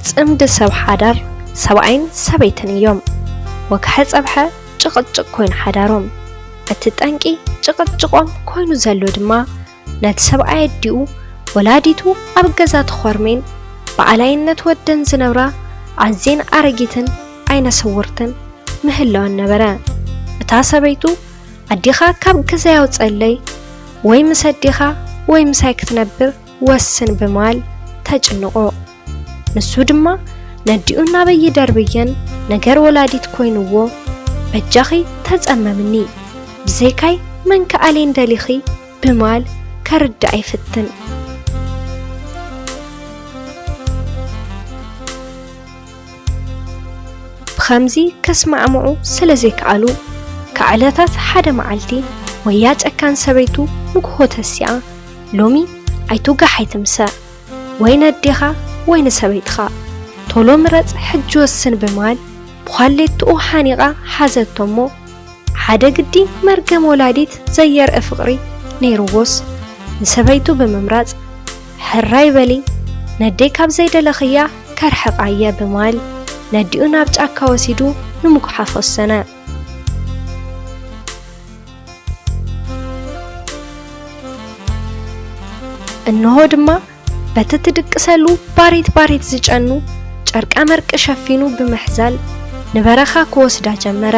ጽምዲ ሰብ ሓዳር ሰብኣይን ሰበይትን እዮም። ወግሐ ጸብሐ ጭቕጭቕ ኮይኑ ሓዳሮም። እቲ ጠንቂ ጭቕጭቖም ኮይኑ ዘሎ ድማ ነቲ ሰብኣይ ኣዲኡ ወላዲቱ ኣብ ገዛ ተኾርሜን ብኣላይነት ወደን ዝነብራ ኣዜን ኣረጊትን ኣይነ ስውርትን ምህላወን ነበረ። እታ ሰበይቱ ኣዴኻ ካብ ገዛይ ኣውፀለይ፣ ወይ ምስ ኣዴኻ ወይ ምሳይ ክትነብር ወስን ብምባል ተጭንቖ። ንሱ ድማ ነዲኡ እናበይ ይደርብየን ነገር ወላዲት ኮይንዎ፣ በጃኺ ተጸመምኒ፣ ብዘይካይ መን ክኣልየን ደሊኺ ብምባል ከርድኣ ይፍትን። ብኸምዚ ከስማዕምዑ ስለ ዘይከኣሉ፣ ካብ ዕለታት ሓደ መዓልቲ ወያ ጨካን ሰበይቱ ንግሆ ተሲኣ፣ ሎሚ ኣይትውጋሕ ኣይትምሰ፣ ወይ ነዴኻ ወይ ንሰበይትኻ፣ ቶሎ ምረጽ ሕጂ ወስን ብምባል ብዃሌትኡ ሓኒቓ ሓዘቶ እሞ፣ ሓደ ግዲ መርገም ወላዲት ዘየርኢ ፍቕሪ ነይርዎስ፣ ንሰበይቱ ብምምራጽ፣ ሕራይ በሊ፣ ነደይ ካብ ዘይደለኽያ ከርሕቓየ ብምባል፣ ነዲኡ ናብ ጫካ ወሲዱ ንምጉሓፍ ወሰነ። እንሆ ድማ በቲ ትድቅሰሉ ባሬት ባሬት ዝጨኑ ጨርቃ መርቂ ሸፊኑ ብምሕዛል ንበረኻ ክወስዳ ጀመረ።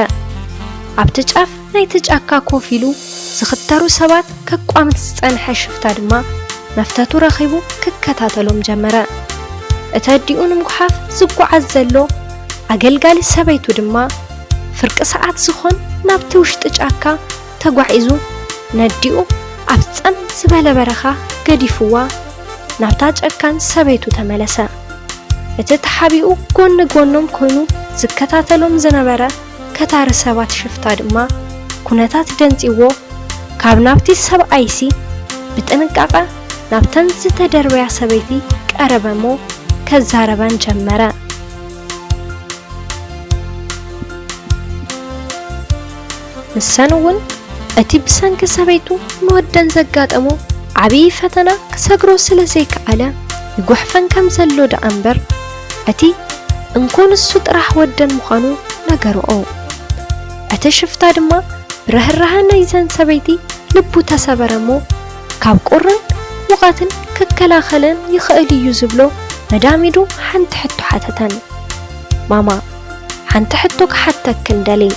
ኣብቲ ጫፍ ናይቲ ጫካ ኮፍ ኢሉ ዝኽተሩ ሰባት ከቋምት ዝጸንሐ ሽፍታ ድማ መፍተቱ ረኺቡ ክከታተሎም ጀመረ። እቲ ኣዲኡ ንምጉሓፍ ዝጓዓዝ ዘሎ ኣገልጋሊ ሰበይቱ ድማ ፍርቂ ሰዓት ዝኾን ናብቲ ውሽጢ ጫካ ተጓዒዙ ነዲኡ ኣብ ጸም ዝበለ በረኻ ገዲፍዋ ናብታ ጨካን ሰበይቱ ተመለሰ። እቲ ተሓቢኡ ጎኒ ጎኖም ኮይኑ ዝከታተሎም ዝነበረ ከታሪ ሰባት ሽፍታ ድማ ኩነታት ደንጺዎ ካብ ናብቲ ሰብኣይሲ ብጥንቃቐ ናብተን ዝተደርበያ ሰበይቲ ቀረበ እሞ ከዛረበን ጀመረ። ንሰን እውን እቲ ብሰንኪ ሰበይቱ ንወደን ዘጋጠሞ ዓብዪ ፈተና ክሰግሮ ስለ ዘይከኣለ ይጉሕፈን ከም ዘሎ ደኣ እምበር፣ እቲ እንኮ ንሱ ጥራሕ ወደን ምዃኑ ነገርኦ። እቲ ሽፍታ ድማ ብርህራሀ ናይዘን ሰበይቲ ልቡ ተሰበረ እሞ፣ ካብ ቁርን ሙቐትን ክከላኸለን ይኽእል እዩ ዝብሎ መዳሚዱ ሓንቲ ሕቶ ሓተተን። ማማ፣ ሓንቲ ሕቶ ክሓተክን ደልየ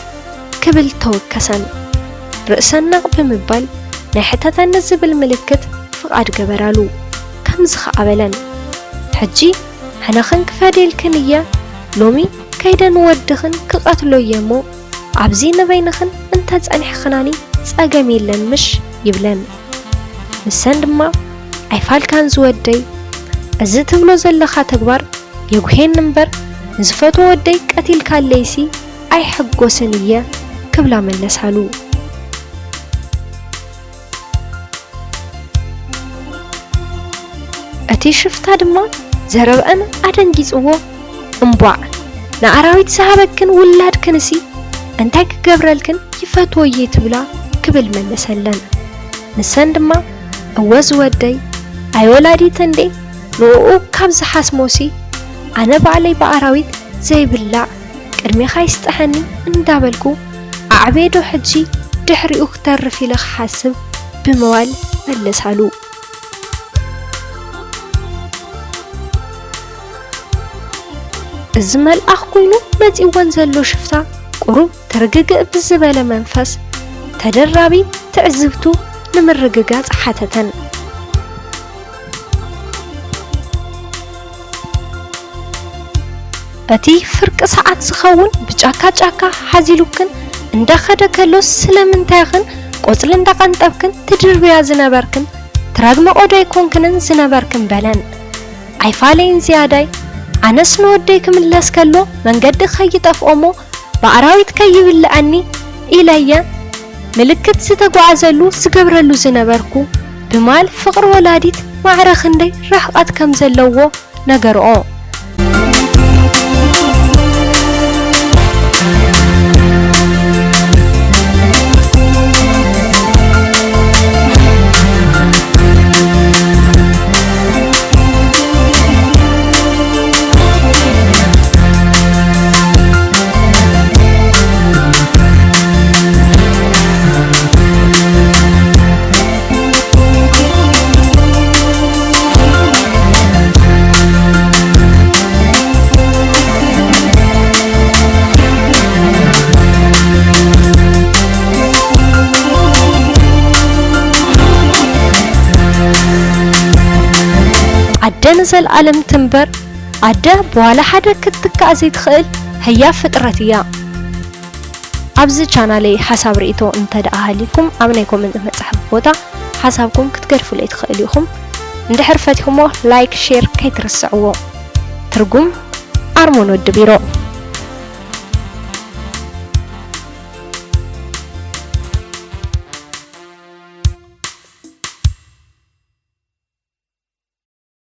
ክብል ተወከሰን። ርእሰን ነቕ ብምባል ናይ ሕተተኒ ዝብል ምልክት ፍቓድ ገበራሉ። ከምዚ ኸኣ በለን፣ ሕጂ ሕነኽን ክፈድየልክን እየ፣ ሎሚ ከይደ ንወድኽን ክቐትሎ እየ እሞ፣ ኣብዚ ንበይንኽን እንተ ጸኒሕኽናኒ ጸገም የለን ምሽ? ይብለን። ንሰን ድማ፣ ኣይፋልካን ዝወደይ፣ እዚ ትብሎ ዘለኻ ተግባር የጉሄኒ እምበር፣ ንዝፈትዎ ወደይ ቀቲልካለይሲ ኣይሕጎስን እየ ክብላ መለሳሉ። እቲ ሽፍታ ድማ ዘረብአን ኣደንጊጽዎ፣ እምቧዕ፣ ንኣራዊት ዝሃበክን ውላድክንሲ እንታይ ክገብረልክን ይፈትዎ እየ ትብላ ክብል መለሰለን። ንሰን ድማ፣ እወ ዝወደይ፣ ኣይ ወላዲት እንዴ፣ ንእኡ ካብ ዝሓስሞሲ ኣነ ባዕለይ ብኣራዊት ዘይብላዕ ቅድሜኻ ይስጠሐኒ እንዳበልኩ ኣዕቤዶ ሕጂ ድሕሪኡ ክተርፍ ኢለ ክሓስብ ብምባል መለሳሉ። እዚ መልኣኽ ኮይኑ መጺእወን ዘሎ ሽፍታ ቁሩብ ትርግግእ ብዝበለ መንፈስ ተደራቢ ትዕዝብቱ ንምርግጋጽ ሓተተን። እቲ ፍርቂ ሰዓት ዝኸውን ብጫካ ጫካ ሓዚሉክን እንዳኸደ ከሎ ስለምንታይኽን ቆጽሊ እንዳቐንጠብክን ትድርብያ ዝነበርክን ትረግመኦ ዶ ኣይኮንክንን ዝነበርክን በለን። ኣይፋለይን ዝያዳይ፣ ኣነስ ንወደይ ክምለስ ከሎ መንገዲ ከይጠፍኦ እሞ ብኣራዊት ከይብልዐኒ ኢለየ ምልክት ዝተጓዓዘሉ ዝገብረሉ ዝነበርኩ ብማል ፍቕሪ ወላዲት ማዕረ ክንደይ ርሕቐት ከም ዘለዎ ነገርኦ። ንዘለኣለም ትንበር ኣደ ብዋላ ሓደ ክትትካእ ዘይትኽእል ህያብ ፍጥረት እያ። ኣብዚ ቻናለይ ሓሳብ ርእይቶ እንተ ደኣ ሃልይኩም ኣብ ናይ ኮመንት መጽሓፍ ቦታ ሓሳብኩም ክትገድፉለይ ትኽእሉ ኢኹም። እንድሕር ፈቲኹሞ ላይክ፣ ሼር ከይትርስዕዎ። ትርጉም ኣርሞን ወዲ ቢሮ።